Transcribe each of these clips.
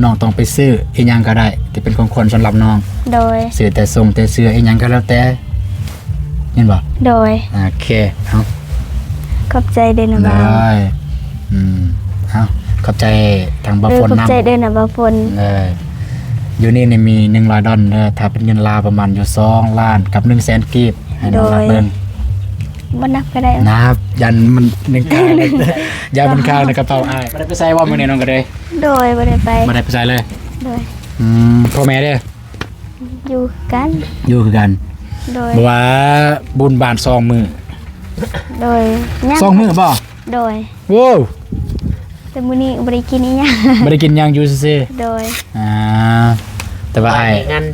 ນ້ອງຕ້ອງໄປຊື້ອີ່ຫຍັງກໍໄດ້ທີ່ເປັນຂອງຂວັນສຳລັບນ້ອງ. ໂດຍ. ຊື້ແຕ່ຊົງແຕ່ເສື້ອອີ່ຫຍັງກໍແລ້ວແຕ່ ແມ່ນບໍ່? ໂດຍ. ໂອເຄ ເອົາ ຂອບໃຈເດີນະບ່າວ. ໂດຍ. ອືມ ເອົາ ຂອບໃຈທາງບ່າວຝົນນຳ. ເອີ ຂອບໃຈເດີນະບ່າວຝົນ. ເອີ ຢູ່ນີ້ນີ້ມີໜຶ່ງຮ້ອຍດອນເດີ ຖ້າເປັນເງິນລາວປະມານຢູ່ສອງລ້ານກັບໜຶ່ງແສນກີບ ໃຫ້ນ້ອງນັບເບິ່ງ. ໂດຍ. ບໍ່ນັບກໍໄດ້. ນັບ ຢ້ານມັນຍັງຄາ ຢ້ານມັນຄາໃນກະເປົາອ້າຍ. ບໍ່ໄດ້ໄປໃສບໍ່ມື້ນີ້ນ້ອງກະເດີຍ? ໂດຍ ບໍ່ໄດ້ໄປ. ບໍ່ໄດ້ໄປໃສເລີຍ? ໂດຍ. ອືມ ພໍ່ແມ່ເດີ? ຢູ່ຄືກັນ. ຢູ່ຄືກັນ. ໂດຍ. ບໍ່ວ່າບຸນບ້ານສອງມື້. ໂດຍ. ຍັງ ສອງມື້ບໍ່? ໂດຍ. ໂວ້ ແຕ່ມື້ນີ້ບໍ່ໄດ້ກິນອີ່ຫຍັງ. ບໍ່ໄດ້ກິນຫຍັງ ຢູ່ຊື່ໆ. ໂດຍ. ອ່າ ແຕ່ວ່າອ້າຍ ງານ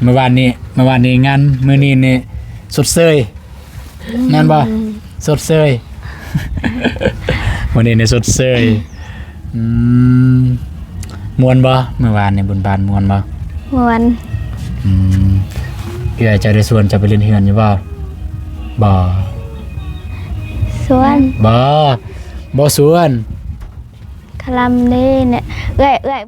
ມື້ວານນີ້ ມື້ວານນີ້ງານ ມື້ນີ້ນີ້ຊົດເຊີຍ. ອືມ ແມ່ນບໍ່? ຊົດເຊີຍ ມື້ນີ້ນີ້ຊົດເຊີຍ. ອືມ ມ່ວນບໍ່? ມື້ວານນີ້ບຸນບ້ານມ່ວນບໍ່? ມ່ວນ. ອືມ ເອື້ອຍເຈົ້າໄດ້ຊວນເຈົ້າໄປຫຼິ້ນເຮືອນຢູ່ບໍ່? ບໍ່. ຊວນ. ບໍ່ ບໍ່ຊວນ. ຄະລຳເດ້ ເອື້ອຍ ເອື້ອຍ.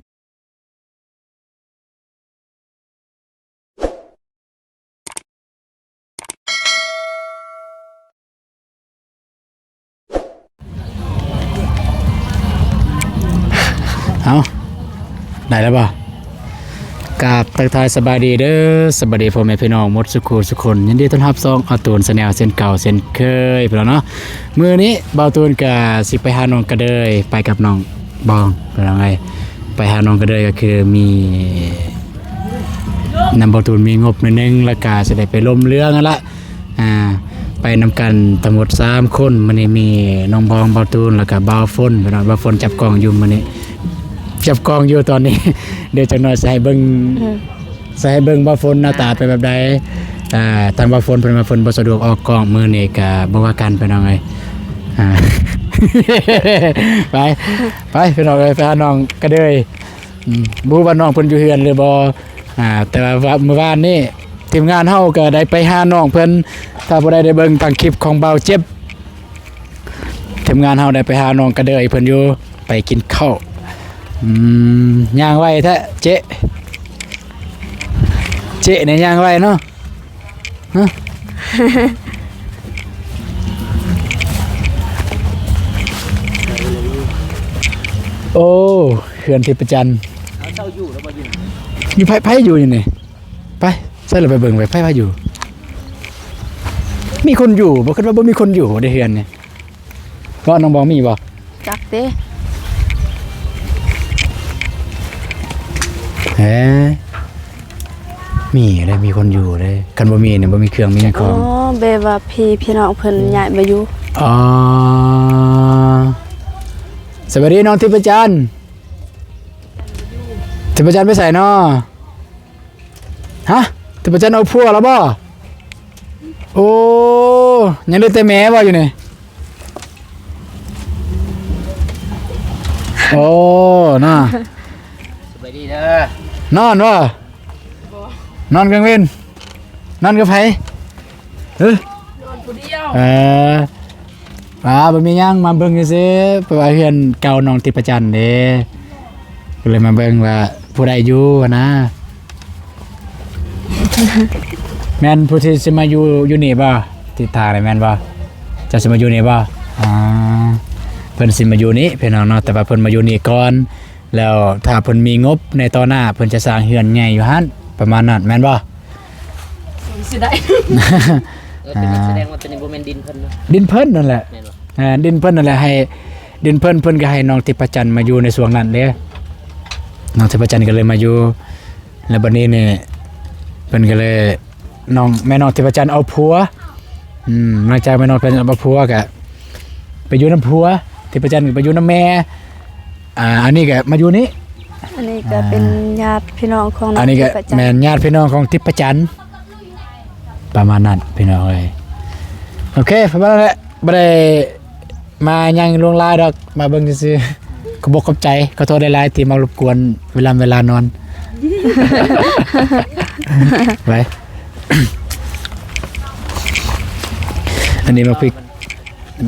ເອົາ ໄດ້ແລ້ວບໍ່? ກາບທັກທາຍສະບາຍດີເດີ ສະບາຍດີພໍ່ແມ່ພີ່ນ້ອງໝົດສຸຂູສຸຄົນ. ຍິນດີຕ້ອນຮັບຊ່ອງອາຕູນແຊນແນວເຊັ່ນເກົ່າເຊັ່ນເຄີຍ ພີ່ນ້ອງເນາະ. ມື້ນີ້ບ່າວຕູນກະຊິໄປຫານ້ອງກະເດີຍ ໄປກັບນ້ອງບອງ ພີ່ນ້ອງເອີຍ. ໄປຫານ້ອງກະເດີຍ ກະຄືມີ ນຳບ່າວຕູນມີງົບໜ້ອຍໜຶ່ງ ແລ້ວກະຊິໄດ້ໄປລົມເຮືອຫັ້ນລະ ອ່າ ໄປນຳກັນທັງໝົດສາມຄົນ. ມື້ນີ້ມີນ້ອງບອງ ບ່າວຕູນ ແລ້ວກະບ່າວຝົນ ພີ່ນ້ອງ. ບ່າວຝົນຈັບກ້ອງຢູ່ມື້ນີ້ ຈັບກ້ອງຢູ່ຕອນນີ້. ດຽວຈັກໜ້ອຍຊິໃຫ້ເບິ່ງ ອືມ ຊິໃຫ້ເບິ່ງບ່າວຝົນໜ້າຕາເປັນແບບໃດ. ອ່າ ທາງບ່າວຝົນເພິ່ນວ່າເພິ່ນບໍ່ສະດວກອອກກ້ອງມື້ນີ້ ກະບໍ່ວ່າກັນ ພີ່ນ້ອງເອີຍ. ອ່າ ໄປ ໄປ ພີ່ນ້ອງເອີຍ ໄປຫານ້ອງກະເດີຍ. ອືມ ບໍ່ຮູ້ວ່ານ້ອງເພິ່ນຢູ່ເຮືອນຫຼືບໍ່. ອ່າ ແຕ່ວ່າ ວ່າ ມື້ວານນີ້ທີມງານເຮົາກໍໄດ້ໄປຫານ້ອງເພິ່ນ ຖ້າຜູ້ໃດໄດ້ເບິ່ງຕາມຄລິບຂອງບ່າວເຈັບ ທີມງານເຮົາໄດ້ໄປຫານ້ອງກະເດີຍເພິ່ນຢູ່ ໄປກິນເຂົ້າ. ອືມ ຍ່າງໄວແທ້ເຈ ເຈນີ້ຍ່າງໄວເນາະ. ຮະ ໂອ້ ເຮືອນທິບປະຈັນ ເຈົ້າຢູ່ແລ້ວບໍ່? ຢູ່ ຢູ່ ໃຜ ໃຜຢູ່ຢູ່ນີ້? ໄປ ໃສ່ລະໄປເບິ່ງໄປ ໃຜ ໃຜຢູ່? ມີຄົນຢູ່ບໍ່? ຄິດວ່າບໍ່ມີຄົນຢູ່ເດ້ເຮືອນນີ້. ບໍ່ ນ້ອງບອງມີບໍ່? ຈັກເດ້. ເອີ ມີເດ້ ມີຄົນຢູ່ເດ້. ຄັນບໍ່ມີນີ້ ບໍ່ມີເຄື່ອງມີຂອງ. ອໍ ແບບວ່າພີ່ ພີ່ນ້ອງເພິ່ນ ອືມ ຍ້າຍມາຢູ່. ອໍ ສະບາຍດີນ້ອງທິບປະຈັນ. ທິບປະຈັນໄປໃສນໍ? ຮະ ທິບປະຈັນເອົາຜົວແລ້ວບໍ່? ໂອ້ ຍັງເຫຼືອແຕ່ແມ່ບໍ່ຢູ່ນີ້? ໂອ້ ນະ ສະບາຍດີເດີ. ນອນບໍ່? ບໍ່ ນອນກາງເວັນ. ນອນກັບໃຜ? ເອີ ນອນຜູ້ດຽວ. ເອີ ອ່າ ບໍ່ມີຫຍັງ ມາເບິ່ງຊື່ໆ ເພາະວ່າເຮືອນເກົ່ານ້ອງທິບປະຈັນເດ້ ກໍເລີຍມາເບິ່ງວ່າຜູ້ໃດຢູ່ຫັ້ນນະ. ແມ່ນຜູ້ທີ່ຊິມາຢູ່ ຢູ່ນີ້ບໍ່? ທິດທາງນີ້ແມ່ນບໍ່? ເຈົ້າຊິມາຢູ່ນີ້ບໍ່? ອ່າ ເພິ່ນຊິມາຢູ່ນີ້ພີ່ນ້ອງເນາະ ແຕ່ວ່າເພິ່ນມາຢູ່ນີ້ກ່ອນ ແລ້ວຖ້າເພິ່ນມີງົບໃນຕໍ່ໜ້າ ເພິ່ນຈະສ້າງເຮືອນໃຫຍ່ຢູ່ຫັ້ນ ປະມານນັ້ນແມ່ນບໍ່? ຊິໄດ້ ເອີ ແຕ່ມັນສະແດງວ່າຕົວນີ້ບໍ່ແມ່ນດິນເພິ່ນເນາະ. ດິນເພິ່ນນັ້ນແຫຼະ. ແມ່ນບໍ່? ອ່າ ດິນເພິ່ນນັ້ນແຫຼະ ໃຫ້ ດິນເພິ່ນ ເພິ່ນກໍໃຫ້ນ້ອງທິບພະຈັນມາຢູ່ໃນຊ່ວງນັ້ນເດ້. ນ້ອງທິບພະຈັນກໍເລີຍມາຢູ່ ແລ້ວບັດນີ້ນີ້ເພິ່ນກໍເລີຍ ນ້ອງ ແມ່ນ້ອງທິບພະຈັນເອົາຜົວ. ອືມ ຫຼັງຈາກແມ່ນ້ອງທິບພະຈັນເອົາຜົວກໍໄປຢູ່ນຳຜົວ ທິບພະຈັນກໍໄປຢູ່ນຳແມ່. ອ່າ ອັນນີ້ກໍມາຢູ່ນີ້ ອັນນີ້ກໍເປັນ ອ່າ ຍາດພີ່ນ້ອງຂອງນ້ອງ ອັນນີ້ກໍ ທິບພະຈັນ ແມ່ນຍາດພີ່ນ້ອງຂອງທິບພະຈັນ ປະມານນັ້ນພີ່ນ້ອງເອີຍ. ໂອເຄ ປະມານນັ້ນແຫຼະ ບໍ່ໄດ້ມາຫຍັງຫຼວງຫຼາຍດອກ ມາເບິ່ງຊື່ໆ. ຂອບອົກຂອບໃຈ ຂໍໂທດຫຼາຍໆທີ່ມາລົບກວນເວລາ ເວລານອນ. ໄປ ອັນນີ້ໝາກພິກ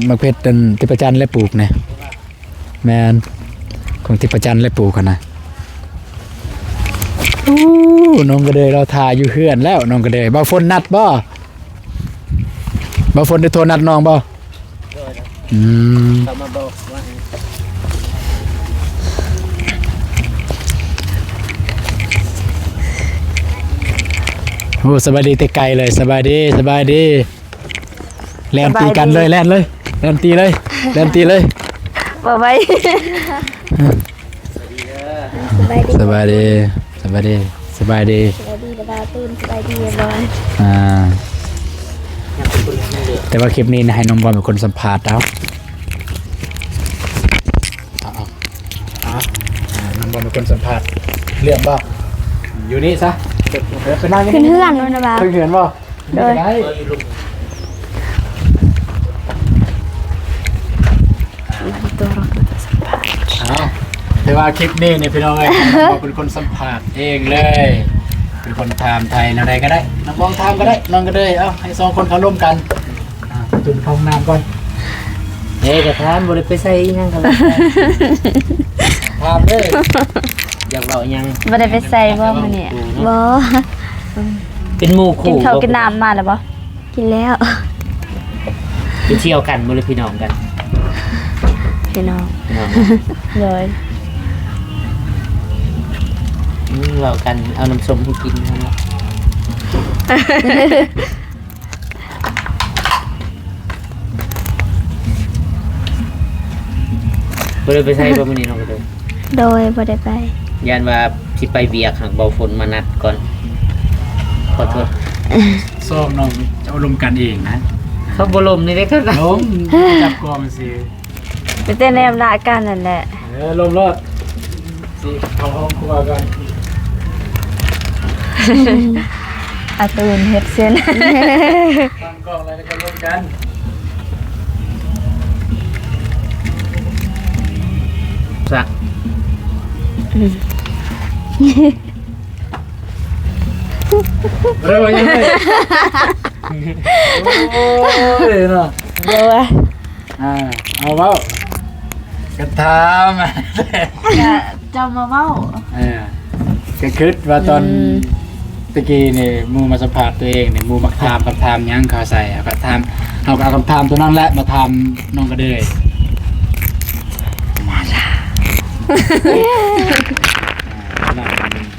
ໝາກເຜັດ ອັນ ທິບພະຈັນແຫຼະປູກນະ. ແມ່ນ ຂອງທິບພະຈັນແຫຼະປູກຫັ້ນນະ. ໂອ້ ນ້ອງກະເດີຍລາວຖ້າຢູ່ເຮືອນແລ້ວ ນ້ອງກະເດີຍ. ບ່າວຝົນນັດບໍ່? ບ່າວຝົນໄດ້ໂທນັດນ້ອງບໍ່? ໂດຍ ອືມ ເຂົາມາບອກວ່າ ໂອ້ ສະບາຍດີແຕ່ໄກເລີຍ. ສະບາຍດີ ສະບາຍດີ ແລ່ນຕີກັນເລີຍ ສະບາຍດີ ແລ່ນເລີຍ ແລ່ນຕີເລີຍ ແລ່ນຕີເລີຍ ບໍ່ໄວ. ສະບາຍດີ ສະບາຍດີ ສະບາຍດີ ສະບາຍດີ ສະບາຍດີລະບ່າວຕູນ ສະບາຍດີບອນ. ອ່າ ແຕ່ວ່າຄລິບນີ້ນະ ໃຫ້ນ້ອງບອນເປັນຄົນສຳພາດເອົາ. ເອົາ ເອົາ ເອົາ ນ້ອງບອນເປັນຄົນສຳພາດເລື່ອງບໍ່? ຢູ່ນີ້ຊະ ເອີ ໄປນັ່ງຢູ່ ຂຶ້ນເຮືອນ ນີ້ ໂນ່ນນະບ່າວ ຂຶ້ນເຮືອນບໍ່? ໂດຍ ໄດ້ ເອົາ ແຕ່ວ່າຄລິບນີ້ນີ້ພີ່ນ້ອງເອີຍ ນ້ອງບອນເປັນຄົນສຳພາດເອງເລີຍ ເປັນຄົນຖາມໄຖ່ແນວໃດກະໄດ້ ນ້ອງບອນຖາມກະໄດ້ ນ້ອງກະເດີຍ. ເອົາ ໃຫ້ສອງຄົນເຂົາລົມກັນ ອ່າ ຕຸນເຂົ້າຫ້ອງນ້ຳກ່ອນ. ເອີ ກະຖາມ ບໍ່ໄດ້ໄປໃສອີຫຍັງກະ ຖາມເດີ ຢາກເວົ້າອີຫຍັງ? ບໍ່ໄດ້ໄປໃສບໍ່ມື້ນີ້? ບໍ່ ເປັນໝູ່ຄູ່ ກິນເຂົ້າກິນນ້ຳມາແລ້ວບໍ່? ກິນແລ້ວ ໄປທ່ຽວກັນບໍ່ ຫຼືພີ່ນ້ອງກັນ? ພີ່ນ້ອງ ພີ່ນ້ອງ ໂດຍ ອືມ ເວົ້າກັນເອົານ້ຳສົ້ມໃຫ້ກິນຫັ້ນແຫຼະ. ບໍ່ໄດ້ໄປໃສບໍ່ມື້ນີ້ນ້ອງກະເດີຍ? ໂດຍ ບໍ່ໄດ້ໄປ ຢ້ານວ່າຊິໄປວຽກ ຫາກບ່າວຝົນມານັດກ່ອນ ຂໍໂທດ. ຊອງນ້ອງເຈົ້າລົມກັນເອງນະ ເຂົາບໍ່ລົມນີ້ເດ້ ຄັນລົມຈັບກອງຊື່ ມີແຕ່ແນມໜ້າກັນຫັ້ນແຫຼະ. ເອີ ລົມໂລດ ຊິເຂົ້າຫ້ອງຄົວກ່ອນ. ອາຕູນເຮັດເຊັ່ນ ຕັ້ງກ້ອງແລ້ວກະລົມກັນ ສັກ ອືມ ບໍ່ໄດ້ວ່າຫຍັງເລີຍ ໂອ້ຍເນາະ ບໍ່ວ່າ ອ່າ ເອົາເວົ້າ ກະຖາມ ກະເຈົ້າມາເວົ້າ ເອີ ກະຄຶດວ່າຕອນ ອືມ ຕະກີ້ນີ້ ໝູ່ມາສຳພາດໂຕເອງນີ້ ໝູ່ມັກຖາມຄຳຖາມຫຍັງເຂົາໃສ່ ເຮົາກະຖາມ ເຮົາກະເອົາຄຳຖາມໂຕນັ້ນແຫຼະມາຖາມນ້ອງກະເດີຍ.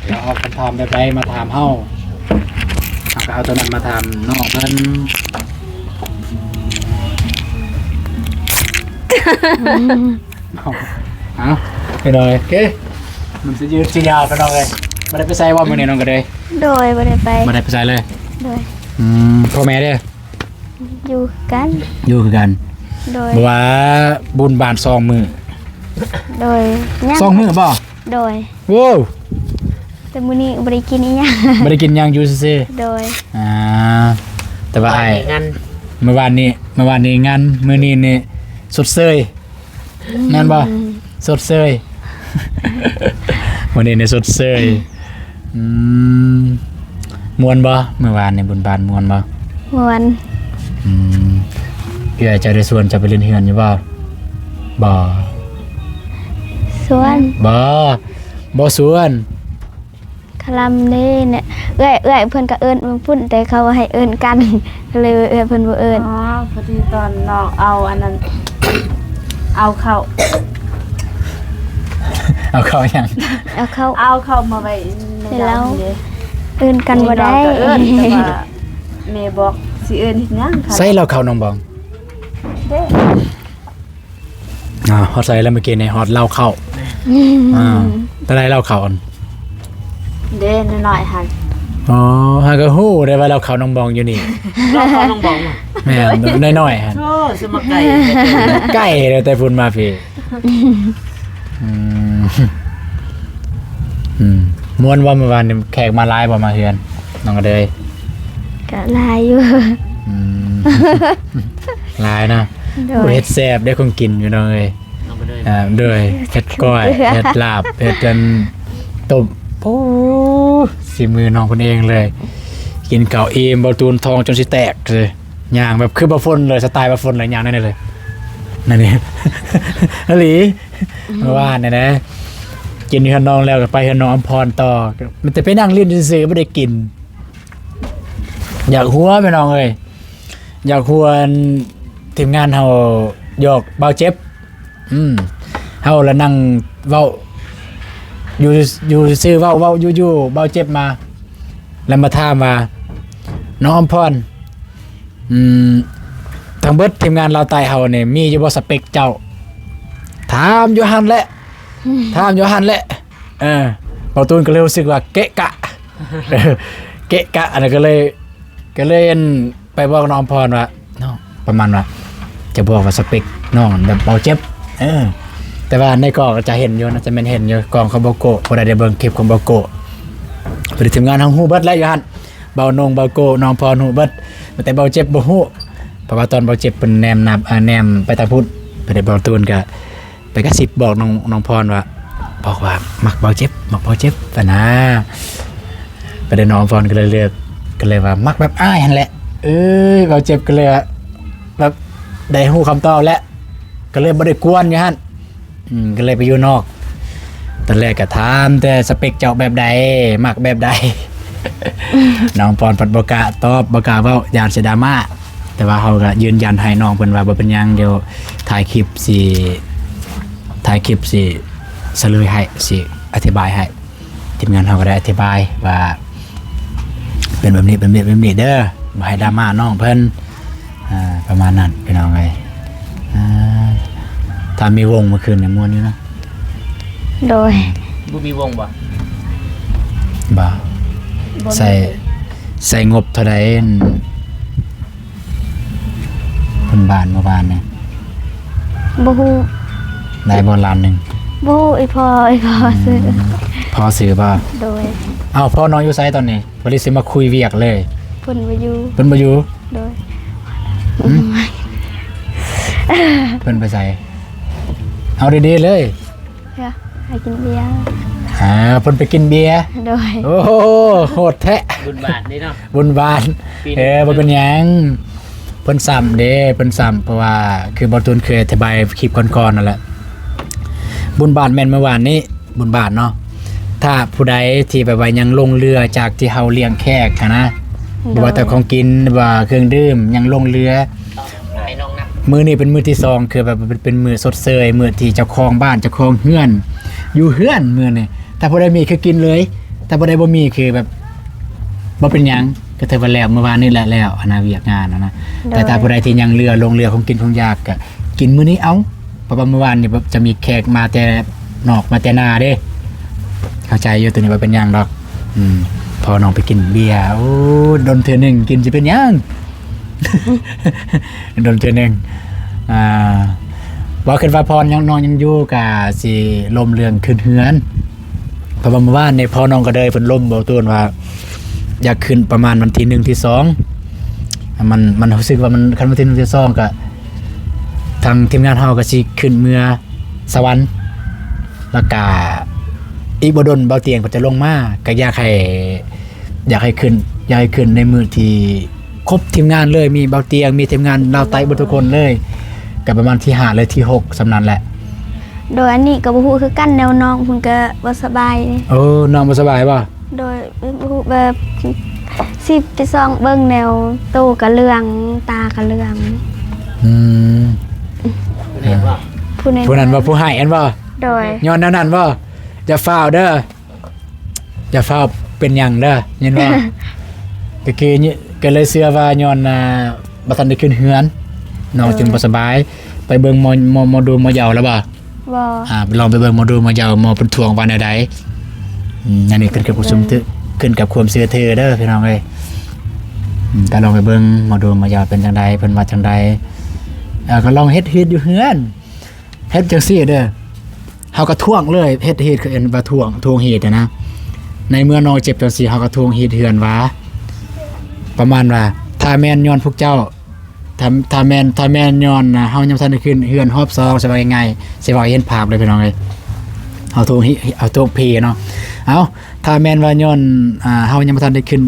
ເຮົາເອົາຄຳຖາມແບບໃດມາຖາມເຮົາ ເຮົາກະເອົາໂຕນັ້ນມາຖາມນ້ອງເພິ່ນ. ເອົາ ເອົາ ໄປໜ້ອຍ ໂອເຄ ມັນຊິຍືດຊິຍາວ ພີ່ນ້ອງເອີຍ. ບໍ່ໄດ້ໄປໃສບໍ່ມື້ນີ້ນ້ອງກະເດີຍ? ໂດຍ ບໍ່ໄດ້ໄປ ບໍ່ໄດ້ໄປໃສເລີຍ. ໂດຍ ອືມ ພໍ່ແມ່ເດ? ຢູ່ຄືກັນ ຢູ່ຄືກັນ. ໂດຍ ວ່າບຸນບານສອງມື້ ໂດຍ ຍັງ ສອງມື້ບໍ່? ໂດຍ ໂວ້ ແຕ່ມື້ນີ້ບໍ່ໄດ້ກິນອີຫຍັງ ບໍ່ໄດ້ກິນຫຍັງ ຢູ່ຊື່ໆ. ໂດຍ ອ່າ ແຕ່ວ່າອ້າຍ ງານ ມື້ວານນີ້ ມື້ວານນີ້ງານ ມື້ນີ້ນີ້ຊົດເຊີຍ ແມ່ນບໍ່? ຊົດເຊີຍ ມື້ນີ້ນີ້ຊົດເຊີຍ. ອືມ ມ່ວນບໍ່? ມື້ວານນີ້ບຸນບານມ່ວນບໍ່? ມ່ວນ. ອືມ ເອື້ອຍເຈົ້າໄດ້ຊວນເຈົ້າໄປຫຼິ້ນເຮືອນຢູ່ບໍ່? ບໍ່ ຊວນ ບໍ່ ບໍ່ຊວນ. ຄະລຳເດ້ ເອື້ອຍ ເອື້ອຍເພິ່ນກະເອີ້ນເມືອງພຸ້ນ ແຕ່ເຂົາໃຫ້ເອີ້ນກັນ ກະເລີຍເອື້ອຍເພິ່ນບໍ່ເອີ້ນ. ອໍ ພໍດີຕອນນ້ອງເອົາອັນນັ້ນ ເອົາເຂົ້າ ເອົາເຂົ້າຫຍັງ? ເອົາເຂົ້າ ເອົາເຂົ້າມາໄວ້ໃນເລົ້າເດ້ ເອີ້ນກັນບໍ່ໄດ້ ເອີ້ນ ແຕ່ວ່າແມ່ບອກຊິເອີ້ນເຮັດຫຍັງ? ໃສ່ເຫຼົ້າເຂົ້ານ້ອງບອງ ເດ້. ອ່າ ຮອດໃສແລ້ວ ເມື່ອກີ້ນີ້ຮອດເຫຼົ້າເຂົ້າ. ອ່າ ແຕ່ໄດ້ເຫຼົ້າເຂົ້າອັນ ເດ້ ນ້ອຍໆຫັ້ນ. ອໍ ຫາກະຮູ້ໄດ້ວ່າເຫຼົ້າເຂົ້ານ້ອງບອງຢູ່ນີ້ ເຫຼົ້າເຂົ້ານ້ອງບອງ. ແມ່ນ ນ້ອຍໆຫັ້ນ. ໂອ້ ສະມາໄກ ໄກແລ້ວແຕ່ພຸ້ນມາພີ້. ອືມ ອືມ ມ່ວນບໍ່? ມື້ວານນີ້ແຂກມາຫຼາຍບໍ່ ມາເຮືອນນ້ອງກະເດີຍ? ກະຫຼາຍຢູ່. ອືມ ຫຼາຍເນາະ. ໂດຍ ໂອ້ ເຮັດແຊບເດ້ ຂອງກິນພີ່ນ້ອງເອີຍ. ອ່າ ໂດຍ ເຮັດກ້ອຍ ເຮັດລາບ ເຮັດອັນຕົ້ມ. ໂອ້ ສີມືນ້ອງເພິ່ນເອງເລີຍ. ກິນເຂົ້າອີ່ມ ບ່າວຕູນ ທ້ອງຈົນຊິແຕກເລີຍ. ຍ່າງແບບຄືບ່າວຝົນເລີຍ ສະໄຕລ໌ບ່າວຝົນເລີຍ ຍ່າງແນວນີ້ເລີຍ ນັ້ນນີ້ ອີ່ຫຼີ. ອືມ ມື້ວານນີ້ນະ ກິນຢູ່ເຮືອນນ້ອງແລ້ວກໍໄປເຮືອນນ້ອງອຳພອນຕໍ່ ມັນແຕ່ໄປນັ່ງຫຼິ້ນຊື່ໆ ບໍ່ໄດ້ກິນ. ຢາກຫົວພີ່ນ້ອງເອີຍ ຢາກຫົວ ທີມງານເຮົາຢອກບ່າວເຈັບ ອືມ ເຮົາລະນັ່ງເວົ້າຢູ່ ຢູ່ຊື່ໆ ເວົ້າ ເວົ້າຢູ່ໆ ບ່າວເຈັບມາ ແລ້ວມາຖາມວ່າ ນ້ອງອຳພອນ ອືມ ທັງເບິດທີມງານລາວໃຕ້ເຮົານີ້ ມີຢູ່ບໍ່ສະເປັກເຈົ້າ? ຖາມຢູ່ຫັ້ນແຫຼະ ຖາມຢູ່ຫັ້ນແຫຼະ. ເອີ ບ່າວຕູນກໍເລີຍຮູ້ສຶກວ່າເກະກະ ເກະກະ ອັນນັ້ນກໍເລີຍ ກໍເລີຍ ອັນ ໄປບອກນ້ອງອຳພອນວ່າ ນ້ອງ ປະມານວ່າ ຈະບອກວ່າສະເປັກນ້ອງແບບເບົາເຈັບ ເອີ ແຕ່ວ່າໃນກ້ອງກໍຈະເຫັນຢູ່ ໜ້າຈະແມ່ນເຫັນຢູ່ ກ້ອງຂອງເບົາໂກ້ ຜູ້ໃດໄດ້ເບິ່ງຄລິບຂອງເບົາໂກ້ ເພິ່ນ ທີມງານເຮົາຮູ້ເບິດແຫຼະຢູ່ຫັ້ນ ເບົານົງ ເບົາໂກ້ ນ້ອງພອນຮູ້ເບິດ ແຕ່ເບົາເຈັບບໍ່ຮູ້ ເພາະວ່າຕອນເບົາເຈັບເພິ່ນແນມໜ້າ ເອີ ແນມໄປທາງພຸ້ນ ເພິ່ນໄດ້ ບ່າວຕູນກໍ ໄປກະຊິບບອກນ້ອງ ນ້ອງພອນວ່າ ບອກວ່າມັກເບົາເຈັບ ມັກເບົາເຈັບ ປະນາ ປະເດັນນ້ອງອຳພອນກໍເລີຍເລືອກ ກໍເລີຍວ່າມັກແບບອ້າຍຫັ້ນແຫຼະ ເອີຍ ເບົາເຈັບກໍເລີຍວ່າ ແບບໄດ້ຮູ້ຄຳຕອບແລ້ວ ກໍເລີຍບໍ່ໄດ້ກວນຢູ່ຫັ້ນ ອືມ ກໍເລີຍໄປຢູ່ນອກ ຕອນແລກກໍຖາມແຕ່ສະເປັກເຈົ້າແບບໃດ ມັກແບບໃດ ນ້ອງອຳພອນພັດບໍ່ກ້າຕອບ ບໍ່ກ້າເວົ້າ ຢ້ານຊິດຣາມາ ແຕ່ວ່າເຮົາກໍຢືນຢັນໃຫ້ນ້ອງເພິ່ນວ່າບໍ່ເປັນຫຍັງ ດຽວຖ່າຍຄລິບຊິ ຖ່າຍຄລິບຊິສະເຫຼີຍໃຫ້ ຊິອະທິບາຍໃຫ້ ທີມງານເຮົາກໍໄດ້ອະທິບາຍວ່າ ເປັນແບບນີ້ ແບບນີ້ ແບບນີ້ເດີ ບໍ່ໃຫ້ດຣາມານ້ອງເພິ່ນ ອ່າ ປະມານນັ້ນພີ່ນ້ອງເອີຍ ອ່າ ຖ້າມີວົງມື້ຄືນນີ້ມ່ວນຢູ່ເນາະ ໂດຍ ບໍ່ມີວົງບໍ່? ບໍ່ ບໍ່ມີ ໃສ່ ໃສ່ງົບເທົ່າໃດ ເພິ່ນບ້ານເມື່ອວານນີ້ ບໍ່ຮູ້ ໄດ້ບໍ່ລ້ານໜຶ່ງ? ບໍ່ຮູ້ ອີ່ພໍ່ ອີ່ພໍ່ ອືມ ຊື້ ພໍ່ຊື້ບໍ່? ໂດຍ ເອົ້າ ພໍ່ນ້ອງຢູ່ໃສຕອນນີ້? ພໍດີຊິມາຄຸຍວຽກເລີຍ ເພິ່ນບໍ່ຢູ່ ເພິ່ນບໍ່ຢູ່ ໂດຍ ຫຶ? ເພິ່ນໄປໃສ? ເອົາດີໆເລີຍ ເພິ່ນໄປກິນເບຍ ອ່າ ເພິ່ນໄປກິນເບຍ ໂດຍ ໂອ້ໂຫ ໂຫດແທ້ ບຸນບາດເດ້ເນາະ ບຸນບາດ ເອີ ບໍ່ເປັນຫຍັງ ເພິ່ນຊ້ຳເດ້ ເພິ່ນຊ້ຳ ເພາະວ່າຄືບ່າວຕູນເຄີຍອະທິບາຍຄລິບກ່ອນໆນັ້ນແຫຼະ ບຸນບາດແມ່ນມື້ວານນີ້ ບຸນບາດເນາະ ຖ້າຜູ້ໃດທີ່ແບບວ່າຍັງຫຼົງເຫຼືອຈາກທີ່ເຮົາລ້ຽງແຂກຫັ້ນນະ ໂດຍ ບໍ່ວ່າແຕ່ຂອງກິນ ບໍ່ວ່າເຄື່ອງດື່ມ ຍັງຫຼົງເຫຼືອ ມື້ນີ້ເປັນມື້ທີສອງ ຄືແບບເປັນ ເປັນມື້ຊົດເຊີຍ ມື້ທີ່ເຈົ້າຂອງບ້ານ ເຈົ້າຂອງເຮືອນ ຢູ່ເຮືອນມື້ນີ້ ຖ້າຜູ້ໃດມີຄືກິນເລີຍ ຖ້າຜູ້ໃດບໍ່ມີຄືແບບ ບໍ່ເປັນຫຍັງ ກໍຖືວ່າແລ້ວ ມື້ວານນີ້ແຫຼະແລ້ວ ອັນນະ ວຽກງານຫັ້ນນະ ໂດຍ ແຕ່ຖ້າຜູ້ໃດທີ່ຍັງເຫຼືອ ຫຼົງເຫຼືອຂອງກິນຂອງຢາກ ກໍກິນມື້ນີ້ເອົາ ເພາະວ່າມື້ວານນີ້ແບບຈະມີແຂກມາແຕ່ນອກ ມາແຕ່ນາເດ້ ເຂົ້າໃຈຢູ່ ໂຕນີ້ບໍ່ເປັນຫຍັງດອກ ອືມ ພໍ່ນ້ອງໄປກິນເບຍ ໂອ້ ດົນເທື່ອໜຶ່ງກິນ ຊິເປັນຫຍັງ ດົນເທື່ອໜຶ່ງ ອ່າ ວ່າຄິດວ່າພໍ່ນ້ອງຍັງຢູ່ ກະຊິລົມເລື່ອງຂຶ້ນເຮືອນ ເພາະວ່າມື້ວານນີ້ພໍ່ນ້ອງກະເດີຍເພິ່ນລົມ ບອກຕວນວ່າຢາກຂຶ້ນປະມານວັນທີໜຶ່ງ ທີສອງ ມັນ ມັນຮູ້ສຶກວ່າມັນ ຄັນວັນທີໜຶ່ງ ທີສອງ ກະທາງທີມງານເຮົາກະຊິຂຶ້ນເມືອສະຫວັນ ແລ້ວກະອີກບໍ່ດົນເບົາຕຽງເພິ່ນຈະລົງມາ ກະຢາກໃຫ້ ຢາກໃຫ້ຂຶ້ນ ຢາກໃຫ້ຂຶ້ນໃນມື້ທີ່ຄົບທີມງານເລີຍ ມີເບົາຕຽງ ມີທີມງານລາວໃຕ້ເບິດທຸກຄົນເລີຍ ກະປະມານທີຫ້າ ຫຼື ທີຫົກ ສ່ຳນັ້ນແຫຼະ. ໂດຍ ອັນນີ້ກໍບໍ່ຮູ້ຄືກັນແນວ ນ້ອງເພິ່ນກໍບໍ່ສະບາຍ. ໂອ້ ນ້ອງບໍ່ສະບາຍບໍ່? ໂດຍ ແບບຊິໄປສ່ອງເບິ່ງແນວ ໂຕກໍເຫຼືອງ ຕາກໍເຫຼືອງ. ອືມ ຜູ້ນັ້ນບໍ່? ຜູ້ນັ້ນບໍ່? ຜູ້ໃຫ້ອັນບໍ່? ໂດຍ ຍ້ອນແນວນັ້ນບໍ່? ຢ່າຟ້າວເດີ ຢ່າຟ້າວເປັນຫຍັງເດີ ຍິນບໍ່? ກະຄື ກະເລີຍເຊື່ອວ່າຍ້ອນ ອ່າ ບໍ່ທັນໄດ້ຂຶ້ນເຮືອນ ນ້ອງຈຶ່ງບໍ່ສະບາຍ. ໄປເບິ່ງໝໍ ໝໍ ໝໍດູໝໍເຍົາແລ້ວບໍ່? ບໍ່ ອ່າ ລອງໄປເບິ່ງໝໍດູໝໍເຍົາ ໝໍເພິ່ນທ່ວງວ່າແນວໃດ. ອືມ ອັນນີ້ຂຶ້ນກັບຄວາມເຊື່ອຖື ຂຶ້ນກັບຄວາມເຊື່ອຖືເດີພີ່ນ້ອງເອີຍ. ອືມ ກະລອງໄປເບິ່ງໝໍດູໝໍເຍົາເປັນຈັ່ງໃດ ເພິ່ນວ່າຈັ່ງໃດ. ເອີ ກະລອງເຮັດ ເຮັດຢູ່ເຮືອນ ເຮັດຈັ່ງຊີ້ເດີ ເຮົາກໍທ້ວງເລີຍ ເຮັດ ເຮັດ ເອີ້ນວ່າທ້ວງ ທ້ວງເຮັດນະ. ໃນເມື່ອນ້ອງເຈັບຈັ່ງຊີ້ ເຮົາກໍທ້ວງເຮັດເຮືອນວ່າ ປະມານວ່າ ຖ້າແມ່ນຍ້ອນພວກເຈົ້າ ຖ້າ ຖ້າແມ່ນ ຖ້າແມ່ນຍ້ອນເຮົາຍັງບໍ່ທັນໄດ້ຂຶ້ນເຮືອນຮອບສອງ ຊິເວົ້າງ່າຍໆ ຊິເວົ້າໃຫ້ເຫັນພາບເລີຍພີ່ນ້ອງເອີຍ. ເຮົາທ້ວງ ເຮົາທ້ວງເພເນາະ. ເອົ້າ ຖ້າແມ່ນວ່າຍ້ອນ ອ່າ ເຮົາຍັງບໍ່ທັນໄດ້ຂຶ້ນ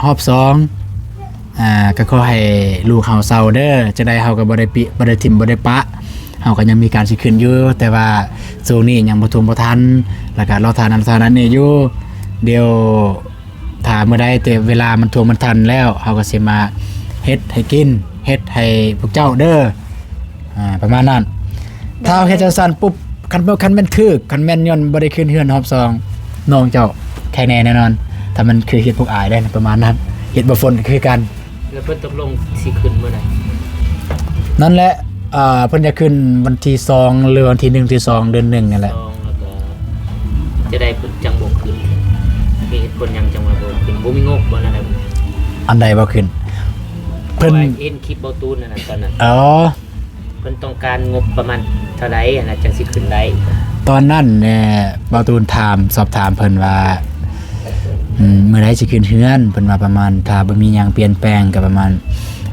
ຮອບສອງ ອ່າ ກໍຂໍໃຫ້ລູກເຮົາເຊົາເດີ ຈັ່ງໃດເຮົາກໍບໍ່ໄດ້ປິ ບໍ່ໄດ້ຖິ້ມ ບໍ່ໄດ້ປະ ເຮົາກໍຍັງມີການຊິຂຶ້ນຢູ່ ແຕ່ວ່າຊ່ວງນີ້ຍັງບໍ່ຖ້ວມບໍ່ທັນ ແລ້ວກໍລໍຖ້ານັ້ນລໍຖ້ານັ້ນນີ້ຢູ່. ດຽວຖ້າມື້ໃດແຕ່ເວລາມັນຖ້ວມມັນທັນແລ້ວ ເຮົາກໍຊິມາເຮັດໃຫ້ກິນ ເຮັດໃຫ້ພວກເຈົ້າເດີ ອ່າ ປະມານນັ້ນ. ໂດຍ ຖ້າເຮົາເຮັດຈັ່ງຊັ້ນປຸບ ຄັນ ຄັນແມ່ນຖືກ ຄັນແມ່ນຍ້ອນບໍ່ໄດ້ຂຶ້ນເຮືອນຮອບສອງ ນ້ອງເຈົ້າແຂງແນ່ແນ່ນອນ. ຖ້າມັນຄືເຮັດພວກອ້າຍໄດ້ນະ ປະມານນັ້ນ ເຮັດບໍ່ຝົນກໍຄືກັນ. ແລ້ວເພິ່ນຕົກລົງຊິຂຶ້ນມື້ໃດ? ນັ້ນແຫຼະ ອ່າ ເພິ່ນຈະຂຶ້ນວັນທີສອງ ຫຼືວັນທີໜຶ່ງ ທີສອງ ເດືອນໜຶ່ງນັ້ນແຫຼະ. ສອງ ແລ້ວກໍຈະໄດ້ ເພິ່ນຈັ່ງບໍ່ຂຶ້ນ ມີເຫດຜົນຫຍັງຈັ່ງວ່າບໍ່ຂຶ້ນ? ບໍ່ມີງົບບໍ່? ອັນໃດບໍ່ຂຶ້ນ? ເພິ່ນ ເຫັນຄລິບເບົາຕູນນັ້ນນະ ຕອນນັ້ນ ອໍ ເພິ່ນຕ້ອງການງົບປະມານເທົ່າໃດຫັ້ນນະ ຈັ່ງຊິຂຶ້ນໄດ້? ຕອນນັ້ນແນ່ ເບົາຕູນຖາມ ສອບຖາມເພິ່ນວ່າ ອືມ ມື້ໃດຊິຂຶ້ນເຮືອນ? ເພິ່ນວ່າປະມານ ຖ້າບໍ່ມີຫຍັງປ່ຽນແປງກໍປະມານ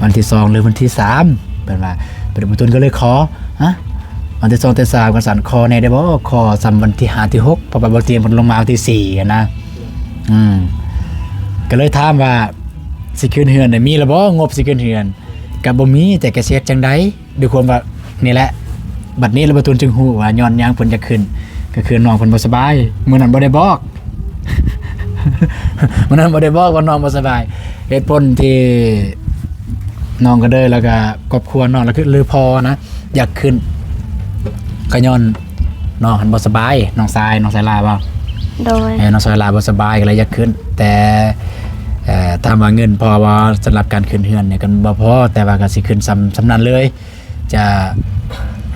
ວັນທີສອງ ຫຼືວັນທີສາມ ເພິ່ນວ່າ. ເພິ່ນ ເບົາຕູນກໍເລີຍຂໍ ຮະ ວັນທີສອງ ທີສາມ ວ່າຊັ້ນ ຂໍແນ່ໄດ້ບໍ່? ຂໍສ່ຳວັນທີຫ້າ ທີຫົກ ເພາະວ່າບໍ່ຕຽມເພິ່ນລົງມາວັນທີສີ່ຫັ້ນນະ. ອືມ ກໍເລີຍຖາມວ່າຊິຂຶ້ນເຮືອນ ມີແລ້ວບໍ່ ງົບຊິຂຶ້ນເຮືອນ? ກໍບໍ່ມີ ແຕ່ກະຊິເຮັດຈັ່ງໃດ? ດ້ວຍຄວາມວ່ານີ້ແຫຼະ ບັດນີ້ລະເບົາຕູນຈຶ່ງຮູ້ວ່າຍ້ອນຫຍັງເພິ່ນຢາກຂຶ້ນ ກໍຄືນ້ອງເພິ່ນບໍ່ສະບາຍ. ມື້ນັ້ນບໍ່ໄດ້ບອກ ມື້ນັ້ນບໍ່ໄດ້ບອກວ່ານ້ອງບໍ່ສະບາຍ. ເຫດຜົນທີ່ນ້ອງກະເດີຍ ແລ້ວກະຄອບຄົວນ້ອງ ແລ້ວຄື ຫຼືພໍ່ນະ ຢາກຂຶ້ນ ກະຍ້ອນນ້ອງຫັ້ນບໍ່ສະບາຍ. ນ້ອງຊາຍ ນ້ອງຊາຍຫຼ້າບໍ່? ໂດຍ ເອີ ນ້ອງຊາຍຫຼ້າບໍ່ສະບາຍ ກໍເລີຍຢາກຂຶ້ນ. ແຕ່ ເອີ ຖາມວ່າເງິນພໍບໍ່ສຳລັບການຂຶ້ນເຮືອນນີ້? ກໍບໍ່ພໍ ແຕ່ວ່າກໍຊິຂຶ້ນສ່ຳ ສ່ຳນັ້ນເລີຍ. ຈະ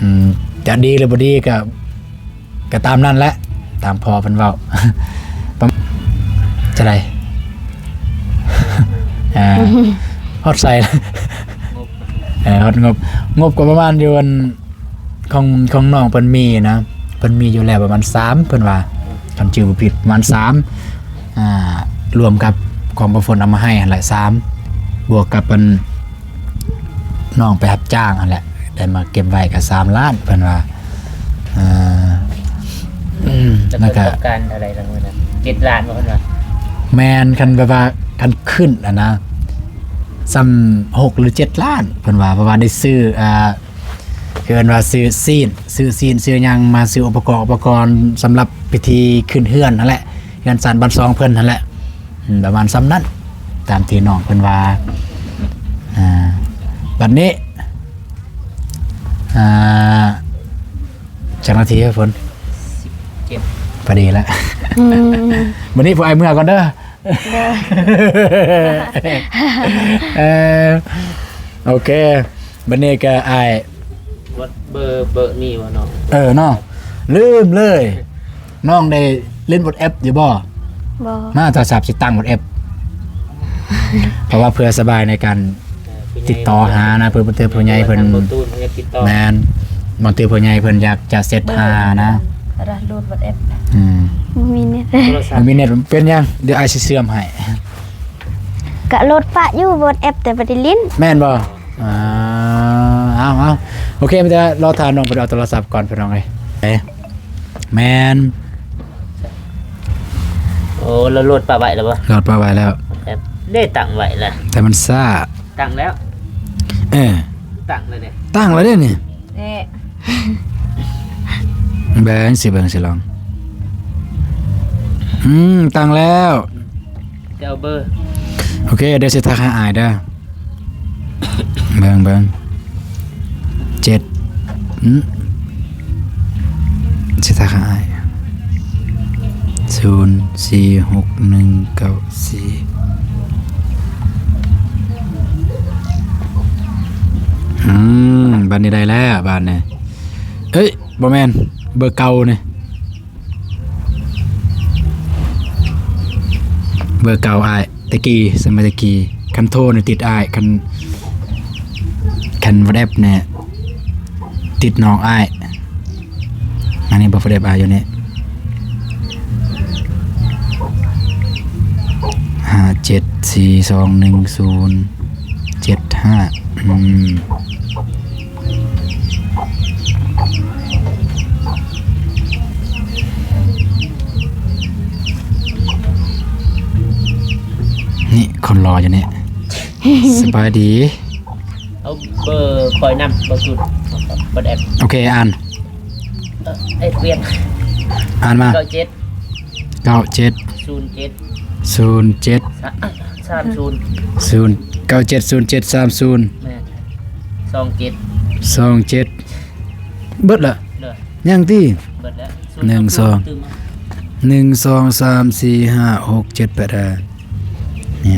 ອືມ ຈະດີຫຼືບໍ່ດີກໍ ກໍຕາມນັ້ນແຫຼະ ຕາມພໍ່ເພິ່ນເວົ້າ. ປະ ຈັ່ງໃດ? ອ່າ ຮອດໃສ? ງົບ ເອີ ຮອດງົບ ງົບກໍປະມານຢູ່ ອັນ ຂອງ ຂອງນ້ອງເພິ່ນມີນະ ເພິ່ນມີຢູ່ແລ້ວປະມານສາມ ເພິ່ນວ່າ ຄັນຈື່ບໍ່ຜິດປະມານສາມ ອ່າ ລວມກັບຂອງບໍ່ຝົນເອົາມາໃຫ້ຫັ້ນແຫຼະ ສາມ ບວກກັບອັນ ນ້ອງໄປຮັບຈ້າງຫັ້ນແຫຼະ ໄດ້ມາເກັບໄວ້ກໍສາມລ້ານ ເພິ່ນວ່າ. ເອີ ແລ້ວກໍ ແລ້ວກໍ ປະສົບການເທົ່າໃດລະມື້ນັ້ນ? ເຈັດລ້ານບໍ່ ເພິ່ນວ່າ? ແມ່ນ ຄັນແບບວ່າ ຄັນຂຶ້ນຫັ້ນນະ ສ່ຳຫົກຫຼືເຈັດລ້ານ ເພິ່ນວ່າ. ເພາະວ່າໄດ້ຊື້ ອ່າ ເອີ້ນວ່າຊື້ຊີ້ນ ຊື້ຊີ້ນ ຊື້ຫຍັງມາ ຊື້ອຸປະກອນ ອຸປະກອນສຳລັບພິທີຂຶ້ນເຮືອນຫັ້ນແຫຼະ ເຮືອນຊານບ້ານຊ່ອງເພິ່ນຫັ້ນແຫຼະ. ອືມ ປະມານສ່ຳນັ້ນ ຕາມທີ່ນ້ອງເພິ່ນວ່າ. ອ່າ ບັດນີ້ ອ່າ ຈັກນາທີ ຝົນ? ສິບເຈັດ ພໍດີລະ. ອືມ ບັດນີ້ພວກອ້າຍເມືອກ່ອນເດີ. ເດີ ເອີ ໂອເຄ ບັດນີ້ກໍອ້າຍ ເບີ ເບີ ເບີນີ້ບໍ່ນ້ອງ? ເອີເນາະ ລືມເລີຍ. ນ້ອງໄດ້ຫຼິ້ນ WhatsApp ຢູ່ບໍ່? ບໍ່. ມາໂທລະສັບຊິຕັ້ງ WhatsApp ເພາະວ່າເພື່ອສະບາຍໃນການ ເອີ ຕິດຕໍ່ຫານະ ເພື່ອບາງເທື່ອຜູ້ໃຫຍ່ເພິ່ນ ແມ່ນ ບາງເທື່ອຜູ້ໃຫຍ່ເພິ່ນຢາກຈະເຊັດຫານະ. ເບິ່ງ ເອີ ໂຫຼດ WhatsApp ອືມ ບໍ່ມີເນັດ ໂທລະສັບ ບໍ່ມີເນັດ ເປັນຫຍັງ? ດຽວອ້າຍຊິເຊື່ອມໃຫ້. ກະໂຫຼດປະຢູ່ WhatsApp ແຕ່ບໍ່ໄດ້ຫຼິ້ນ. ແມ່ນບໍ່? ອ່າ ເອົາ ເອົາ ໂອເຄ ມີແຕ່ລໍຖ້ານ້ອງເພິ່ນເອົາໂທລະສັບກ່ອນ ພີ່ນ້ອງເອີຍ. ເອີ ແມ່ນ. ໂອ້ ລາວໂຫຼດປະໄວ້ແລ້ວບໍ່? ໂຫຼດປະໄວ້ແລ້ວ. ແອັບເດ້ຕັ້ງໄວ້ລະ ແຕ່ມັນຊ້າ. ຕັ້ງແລ້ວ. ເອີ ຕັ້ງແລ້ວເດ້ ຕັ້ງແລ້ວເດ້ນີ້. ເອີ ເບິ່ງຊິ ເບິ່ງຊິລອງ. ອືມ ຕັ້ງແລ້ວ. ຈະເອົາເບີ ໂອເຄ ດຽວຊິທັກຫາອ້າຍເດີ. ເບິ່ງ ເບິ່ງ ເຈັດ ອືມ ຊິທັກຫາອ້າຍ ສູນ ສີ່ ຫົກ ໜຶ່ງ ເກົ້າ ສີ່. ອືມ ບາດນີ້ໄດ້ແລ້ວ ບາດນີ້. ເອີຍ ບໍ່ແມ່ນ ເບີເກົ່ານີ້. ເບີເກົ່າອ້າຍ ແຕ່ກີ້ ສະໄໝແຕ່ກີ້ ຄັນໂທນີ້ຕິດອ້າຍ ຄັນ ຄັນວັອດແອັບນີ້ຕິດນ້ອງອ້າຍ. ອັນນີ້ບໍ່ ວັອດແອັບອ້າຍຢູ່ນີ້ ຫ້າເຈັດສີ່ສອງໜຶ່ງສູນເຈັດຫ້າ. ອືມ ນີ້ຄົນຫຼໍ່ຢູ່ນີ້. ສະບາຍດີ. ເອົາເບີຂ້ອຍນຳ ບໍ່ສຸດ. ບໍ່ໄດ້ ໂອເຄ ອ່ານ ເອີ ເອັດວຽກ ອ່ານມາ ເກົ້າເຈັດ ເກົ້າເຈັດ ສູນເຈັດ ສູນເຈັດ ສາ ສາມສູນ ສູນ ເກົ້າເຈັດ ສູນເຈັດ ສາມສູນ ແມ່ນ ສອງເຈັດ ສອງເຈັດ ເບິດລະ ເດີ ຍັງຕິ ເບິດແລ້ວ ໜຶ່ງ ສອງ ຕື່ມ ໜຶ່ງ ສອງ ສາມ ສີ່ ຫ້າ ຫົກ ເຈັດ ແປດ ຫ້າ ນີ້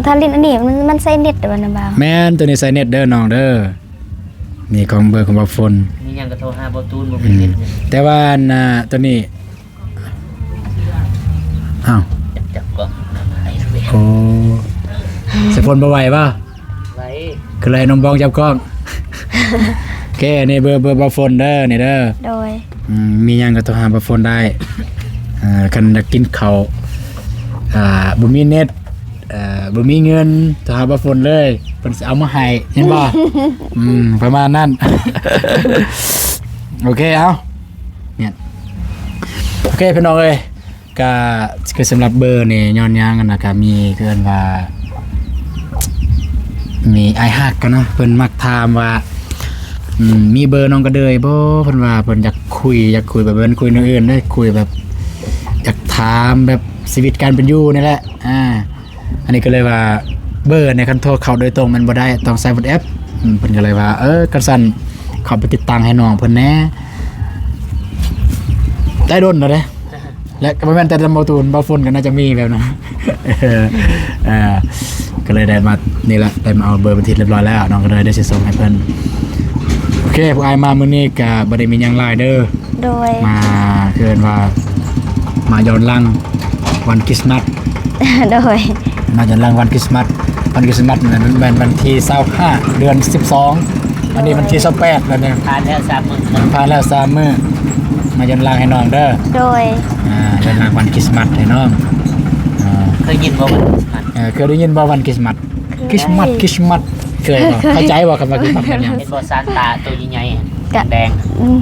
ຖ້າຫຼິ້ນອັນນີ້ມັນ ມັນໃຊ້ເນັດເດ້ບໍ່ນະບ່າວ? ແມ່ນ ໂຕນີ້ໃຊ້ເນັດເດີນ້ອງເດີ ນີ້ຂອງເບີຂອງບ່າວຝົນ ມີຫຍັງກໍໂທຫາບ່າວຕູນ ບໍ່ມີເນັດ ອືມ ແຕ່ວ່າອັນນ່າ ໂຕນີ້ ອ້າວ ຈັບກ້ອງ ໂອ້ ສາຍຝົນບໍ່ໄຫວບໍ່? ໄຫວ ຄືເລີຍໃຫ້ນ້ອງບອງຈັບກ້ອງ ໂອເຄ ນີ້ເບີ ເບີບ່າວຝົນເດີ ນີ້ເດີ ໂດຍ ອືມ ມີຫຍັງກໍໂທຫາບ່າວຝົນໄດ້ ເອີ ຄັນຢາກກິນເຂົ້າ ອ່າ ບໍ່ມີເນັດ ເອີ ບໍ່ມີເງິນ ໂທຫາບ່າວຝົນເລີຍ ເພິ່ນຊິເອົາມາໃຫ້ ເຫັນບໍ່? ອືມ ປະມານນັ້ນ ໂອເຄ ເອົາ ໂອເຄ ພີ່ນ້ອງເອີຍ ກະຄືສຳລັບເບີນີ້ ຍ້ອນຫຍັງຫັ້ນນະ ກະມີ ເອີ້ນວ່າ ມີອ້າຍຮັກຫັ້ນນະ ເພິ່ນມັກຖາມວ່າ ອືມ ມີເບີນ້ອງກະເດີຍບໍ່? ເພິ່ນວ່າເພິ່ນຢາກຄຸຍ ຢາກຄຸຍແບບ ບໍ່ແມ່ນຄຸຍແນວອື່ນເດ້ ຄຸຍແບບ ຢາກຖາມແບບຊີວິດການເປັນຢູ່ນີ້ແຫຼະ ອ່າ ອັນນີ້ກໍເລີຍວ່າ ເບີນີ້ຄັນໂທເຂົ້າໂດຍຕົງມັນບໍ່ໄດ້ ຕ້ອງໃຊ້ວັອດແອັບ ອືມ ເພິ່ນກໍເລີຍວ່າ ເອີ ຄັນຊັ້ນເຂົ້າໄປຕິດຕັ້ງໃຫ້ນ້ອງເພິ່ນແດ່ ໄດ້ດົນແລ້ວເດ້ ແລະ ກໍບໍ່ແມ່ນແຕ່ບ່າວຕູນ ບ່າວຝົນກໍໜ້າຈະມີແບບນັ້ນ ເອີ ກໍເລີຍໄດ້ມາ ນີ້ແຫຼະ ໄດ້ມາເອົາເບີເປັນທີ່ຮຽບຮ້ອຍແລ້ວ ນ້ອງກໍເລີຍໄດ້ຊິສົ່ງໃຫ້ເພິ່ນ ໂອເຄ ພວກອ້າຍມາມື້ນີ້ກໍບໍ່ໄດ້ມີຫຍັງຫຼາຍເດີ ໂດຍ ມາ ເອີ້ນວ່າ ມາຍ້ອນຫຼັງວັນຄຣິສມາສ ໂດຍ ມາຍ້ອນຫຼັງວັນຄຣິສມາສ ວັນຄຣິສມາສນັ້ນແມ່ນວັນທີຊາວຫ້າ ເດືອນສິບສອງ ອັນນີ້ວັນທີຊາວແປດແລ້ວເດ້ ຜ່ານແລ້ວສາມມື້ ຜ່ານແລ້ວສາມມື້ ມາຍ້ອນຫຼັງໃຫ້ນ້ອງເດີ ໂດຍ ອ່າ ຍ້ອນຫຼັງວັນຄຣິສມາສໃຫ້ນ້ອງ ອ່າ ເຄີຍຍິນບໍ່ວັນຄຣິສມາສ? ເອີ ເຄີຍໄດ້ຍິນບໍ່ວັນຄຣິສມາສ? ຄຣິສມາສ ຄຣິສມາສ ເຄີຍບໍ່? ເຄີຍ ເຂົ້າໃຈບໍ່ຄຳວ່າຄຣິສມາສແມ່ນຫຍັງ? ເຫັນບໍ່ ຊານຕາໂຕໃຫຍ່ໆ ແດງໆ ອືມ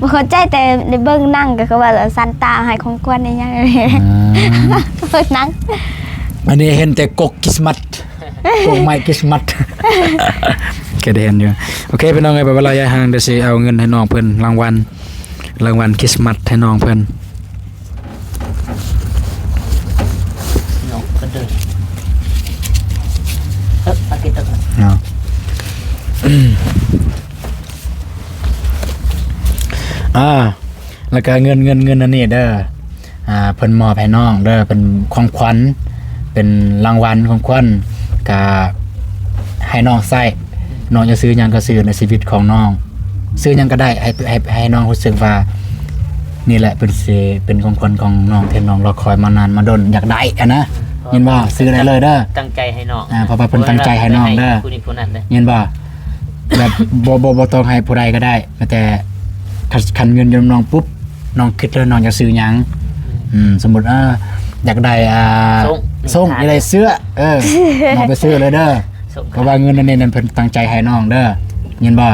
ບໍ່ເຂົ້າໃຈ ແຕ່ໄດ້ເບິ່ງໜັງກໍຄືວ່າຊານຕາໃຫ້ຂອງຂວັນອີຫຍັງ ອືມ ເບິ່ງໜັງ ອັນນີ້ເຫັນແຕ່ກົກຄຣິສມາສ ກົກໄມ້ຄຣິສມາສ ເຄີຍໄດ້ເຫັນຢູ່ ໂອເຄ ພີ່ນ້ອງເອີຍ ບໍ່ເວລາຢ່າຫ່າງ ດຽວຊິເອົາເງິນໃຫ້ນ້ອງເພິ່ນ ລາງວັນ ລາງວັນຄຣິສມາສໃຫ້ນ້ອງເພິ່ນ ນ້ອງກະເດີຍ ເອີ ມາກິນເອີ ເນາະ ອ່າ ແລ້ວກະເງິນ ເງິນ ເງິນອັນນີ້ເດີ ອ່າ ເພິ່ນມອບໃຫ້ນ້ອງເດີ ເປັນຂອງຂວັນ ເປັນລາງວັນຂອງຂວັນ ກະໃຫ້ນ້ອງໃຊ້ ນ້ອງຈະຊື້ຫຍັງກໍຊື້ໃນຊີວິດຂອງນ້ອງ ຊື້ຫຍັງກໍໄດ້ ໃຫ້ ໃຫ້ ໃຫ້ນ້ອງຮູ້ສຶກວ່າ ນີ້ແຫຼະເປັນ ຊິເປັນຂອງຂວັນຂອງນ້ອງ ທີ່ນ້ອງລໍຄອຍມານານມາດົນ ຢາກໄດ້ຫັ້ນນະ ຍິນບໍ່? ຊື້ໄດ້ເລີຍເດີ ຕັ້ງໃຈໃຫ້ນ້ອງ ອ່າ ເພາະວ່າເພິ່ນຕັ້ງໃຈໃຫ້ນ້ອງເດີ ຜູ້ນີ້ຜູ້ນັ້ນເດີ ຍິນບໍ່? ແບບ ບໍ່ ບໍ່ ບໍ່ຕ້ອງໃຫ້ຜູ້ໃດກໍໄດ້ ແຕ່ຄັນ ຄັນເງິນຢູ່ນຳນ້ອງປຸບ ນ້ອງຄິດເລີຍ ນ້ອງຢາກຊື້ຫຍັງ ອືມ ອືມ ສົມມຸດ ເອີ ຢາກໄດ້ ອ່າ ໂສ້ງ ໂສ້ງ ຢາກໄດ້ເສື້ອ ເອີ ນ້ອງໄປຊື້ເລີຍເດີ ໂສ້ງ ເພາະວ່າເງິນອັນນີ້ນັ້ນເພິ່ນຕັ້ງໃຈໃຫ້ນ້ອງເດີ ຍິນບໍ່?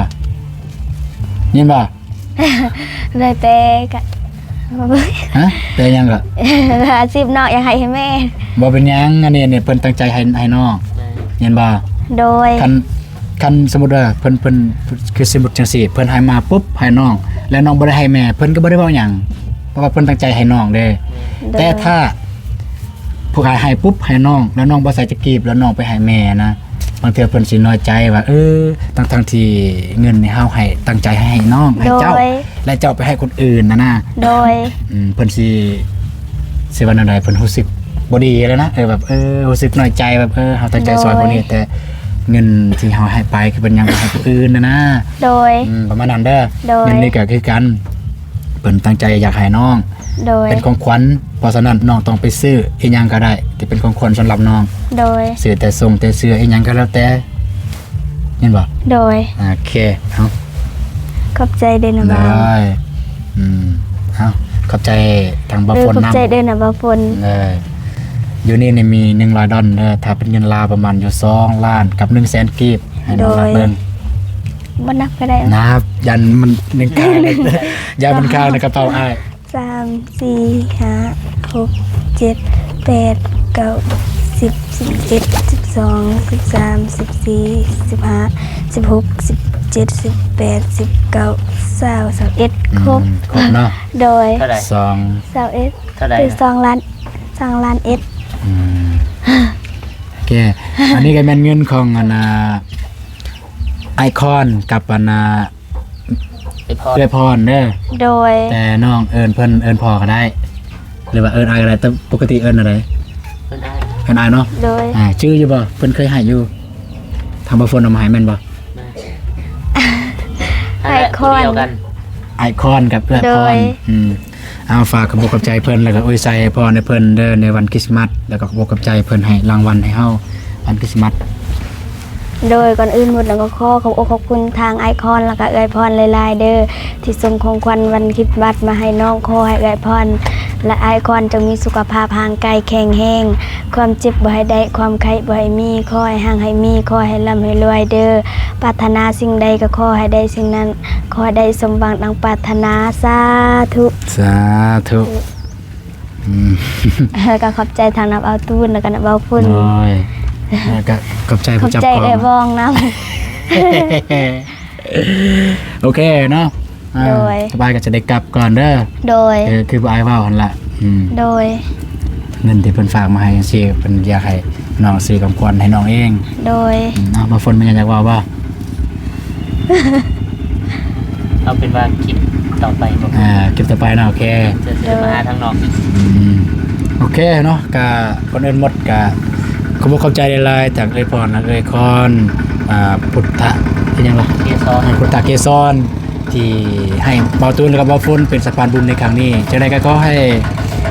ຍິນບໍ່? ໄດ້ແຕ່ກະ ຮະ? ແຕ່ຫຍັງກະ? ອາຊີບນ້ອງຢາກໃຫ້ ໃຫ້ແມ່ ບໍ່ເປັນຫຍັງ ອັນນີ້ ອັນນີ້ເພິ່ນຕັ້ງໃຈໃຫ້ ໃຫ້ນ້ອງ ແມ່ນ ຍິນບໍ່? ໂດຍ ຄັນ ຄັນສົມມຸດວ່າເພິ່ນ ເພິ່ນ ຄືສົມມຸດຈັ່ງຊີ້ ເພິ່ນໃຫ້ມາປຸບໃຫ້ນ້ອງ ແລ້ວນ້ອງບໍ່ໄດ້ໃຫ້ແມ່ ເພິ່ນກໍບໍ່ໄດ້ເວົ້າຫຍັງ ເພາະວ່າເພິ່ນຕັ້ງໃຈໃຫ້ນ້ອງເດ້ ແມ່ນ ແຕ່ຖ້າ ຜູ້ອ້າຍໃຫ້ປຸບໃຫ້ນ້ອງ ແລ້ວນ້ອງບໍ່ໃສ່ຈັກກີບ ແລ້ວນ້ອງໄປໃຫ້ແມ່ນະ ບາງເທື່ອເພິ່ນຊິນ້ອຍໃຈວ່າ ເອີ ທັງໆທີ່ເງິນນີ້ເຮົາໃຫ້ ຕັ້ງໃຈໃຫ້ນ້ອງ ໃຫ້ເຈົ້າ ໂດຍ ແລະເຈົ້າໄປໃຫ້ຄົນອື່ນນະນະ ໂດຍ ອືມ ເພິ່ນຊິ ຊິວ່າແນວໃດ ເພິ່ນຮູ້ສຶກບໍ່ດີແລ້ວນະ ເອີ ແບບ ເອີ ຮູ້ສຶກນ້ອຍໃຈ ແບບ ເອີ ເຮົາຕັ້ງໃຈຊ່ອຍຜູ້ນີ້ ໂດຍ ແຕ່ເງິນທີ່ເຮົາໃຫ້ໄປ ຄືເພິ່ນຍັງໄປໃຫ້ຜູ້ອື່ນນະນະ ໂດຍ ອືມ ປະມານນັ້ນເດີ ໂດຍ ເງິນນີ້ກໍຄືກັນ ເພິ່ນຕັ້ງໃຈຢາກໃຫ້ນ້ອງ ໂດຍ ເປັນຂອງຂວັນ ເພາະສະນັ້ນນ້ອງຕ້ອງໄປຊື້ອີ່ຫຍັງກໍໄດ້ທີ່ເປັນຂອງຂວັນສຳລັບນ້ອງ ໂດຍ ຊື້ແຕ່ໂສ້ງແຕ່ເສື້ອອີ່ຫຍັງກໍແລ້ວແຕ່ ແມ່ນບໍ່? ໂດຍ ໂອເຄ ເອົາ ຂອບໃຈເດີນະບ່າວ ໂດຍ ອືມ ເອົາ ຂອບໃຈທາງບ່າວຝົນນຳ ເອີ ຂອບໃຈເດີນະບ່າວຝົນ ເອີ ຢູ່ນີ້ນີ້ມີໜຶ່ງຮ້ອຍດອນເດີ ຖ້າເປັນເງິນລາວປະມານຢູ່ສອງລ້ານກັບໜຶ່ງແສນກີບ ໃຫ້ນ້ອງນັບເບິ່ງ ໂດຍ ບໍ່ນັບກໍໄດ້ ນັບ ຢ້ານມັນຍັງຄ້າງ ຢ້ານມັນຄ້າງໃນກະເປົາອ້າຍ ສາມ ສີ່ ຫ້າ ຫົກ ເຈັດ ແປດ ເກົ້າ ສິບ ສິບເອັດ ສິບສອງ ສິບສາມ ສິບສີ່ ສິບຫ້າ ສິບຫົກ ສິບເຈັດ ສິບແປດ ສິບເກົ້າ ຊາວ ຊາວເອັດ ອືມ ຄົບ ຄົບເນາະ ໂດຍ ເທົ່າໃດ? ສອງ ຊາວເອັດ ເທົ່າໃດນະ? ສອງລ້ານ ສອງລ້ານເອັດ ອືມ ໂອເຄ ອັນນີ້ກໍແມ່ນເງິນຂອງອັນນ່າ ອ້າຍຄອນກັບອັນນ່າ ເອື້ອຍພອນ ເອື້ອຍພອນເດີ ໂດຍ ແຕ່ນ້ອງເອີ້ນເພິ່ນເອີ້ນພໍ່ກໍໄດ້ ຫຼືວ່າເອີ້ນອ້າຍກໍໄດ້ ແຕ່ປົກກະຕິເອີ້ນແນວໃດ? ເອີ້ນອ້າຍ ເອີ້ນອ້າຍເນາະ ໂດຍ ອ່າ ຈື່ຢູ່ບໍ່? ເພິ່ນເຄີຍໃຫ້ຢູ່ ທາງບ່າວຝົນເອົາມາໃຫ້ແມ່ນບໍ່? ແມ່ນ ອ້າຍຄອນ ອ້າຍຄອນກັບເອື້ອຍພອນ ໂດຍ ອືມ ເອົາ ຝາກຂອບອົກຂອບໃຈເພິ່ນ ແລ້ວກໍອວຍໄຊໃຫ້ພອນໃຫ້ເພິ່ນເດີ ໃນວັນຄຣິສມາດ ແລ້ວກໍຂອບອົກຂອບໃຈເພິ່ນໃຫ້ລາງວັນໃຫ້ເຮົາວັນຄຣິສມາດ. ໂດຍ ກ່ອນອື່ນໝົດແລ້ວກໍຂໍຂອບອົກຂອບຄຸນທາງອ້າຍຄອນ ແລ້ວກໍເອື້ອຍພອນຫຼາຍໆເດີ ທີ່ສົ່ງຂອງຂວັນວັນຄຣິສມາດມາໃຫ້ນ້ອງ. ຂໍໃຫ້ເອື້ອຍພອນ ແລະ ອ້າຍຄອນຈົ່ງມີສຸຂະພາບຮ່າງກາຍແຂງແຮງ, ຄວາມເຈັບບໍ່ໃຫ້ໄດ້, ຄວາມໄຂ້ບໍ່ໃຫ້ມີ, ຂໍໃຫ້ຮັ່ງໃຫ້ມີ, ຂໍໃຫ້ລ່ຳໃຫ້ລວຍເດີ. ປາດຖະໜາສິ່ງໃດກໍຂໍໃຫ້ໄດ້ສິ່ງນັ້ນ, ຂໍໃຫ້ໄດ້ສົມຫວັງດັ່ງປາດຖະໜາ. ສາທຸ ສາທຸ ອືມ ແລ້ວກໍຂອບໃຈທາງນ້ຳເອົາຕູນ ແລ້ວກໍນ້ຳເອົາຝຸ່ນ ໂດຍ ແລ້ວກໍຂອບໃຈຜູ້ຈັບກ້ອງ ຂອບໃຈເອື້ອຍບອງນຳ ໂອເຄເນາະ ອ່າ ໂດຍ ສະບາຍກໍຈະໄດ້ກັບກ່ອນເດີ ໂດຍ ເອີ ຄືບ່າວອ້າຍເວົ້າຫັ້ນລະ ອືມ ໂດຍ ເງິນທີ່ເພິ່ນຝາກມາໃຫ້ຈັ່ງຊີ້ ເພິ່ນຢາກໃຫ້ນ້ອງຊື້ຂອງຂວັນໃຫ້ນ້ອງເອງ ໂດຍ ອືມ ເອົາ ບ່າວຝົນມີຫຍັງຢາກເວົ້າບໍ່? ເອົາເປັນວ່າຄລິບຕໍ່ໄປບໍ່ ອ່າ ຄລິບຕໍ່ໄປເນາະ ໂອເຄ ຈະ ຈະມາຫາທາງນ້ອງອີກ ອືມ ໂອເຄເນາະ ກະກ່ອນອື່ນໝົດກະຂອບອົກຂອບໃຈຫຼາຍໆ ຈາກເອື້ອຍພອນ ແລະ ເອື້ອຍຄອນ ອ່າ ພຸດທະ ອີຫຍັງລະ ເກສອນ ອ່າ ພຸດທະເກສອນ ທີ່ໃຫ້ບ່າວຕູນ ແລະ ກໍບ່າວຝົນເປັນສະພານບຸນໃນຄັ້ງນີ້ ຈັ່ງໃດກໍຂໍໃຫ້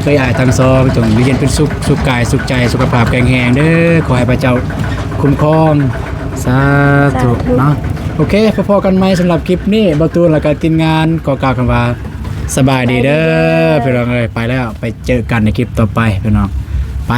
ເອື້ອຍອ້າຍທັງສອງ ຈົ່ງຢູ່ເຢັນເປັນສຸກ ສຸກກາຍສຸກໃຈ ສຸຂະພາບແຂງແຮງເດີ ຂໍໃຫ້ພະເຈົ້າຄຸ້ມຄອງ. ສາທຸ ສາທຸ ເນາະ ໂອເຄ ພໍ້ກັນໃໝ່ສຳລັບຄລິບນີ້ ບ່າວຕູນ ແລ້ວກໍທີມງານຂໍກ່າວຄຳວ່າ ສະບາຍດີເດີ ສະບາຍດີເດີ ພີ່ນ້ອງເອີຍ ໄປແລ້ວ ໄປເຈີກັນໃນຄລິບຕໍ່ໄປພີ່ນ້ອງ ໄປ.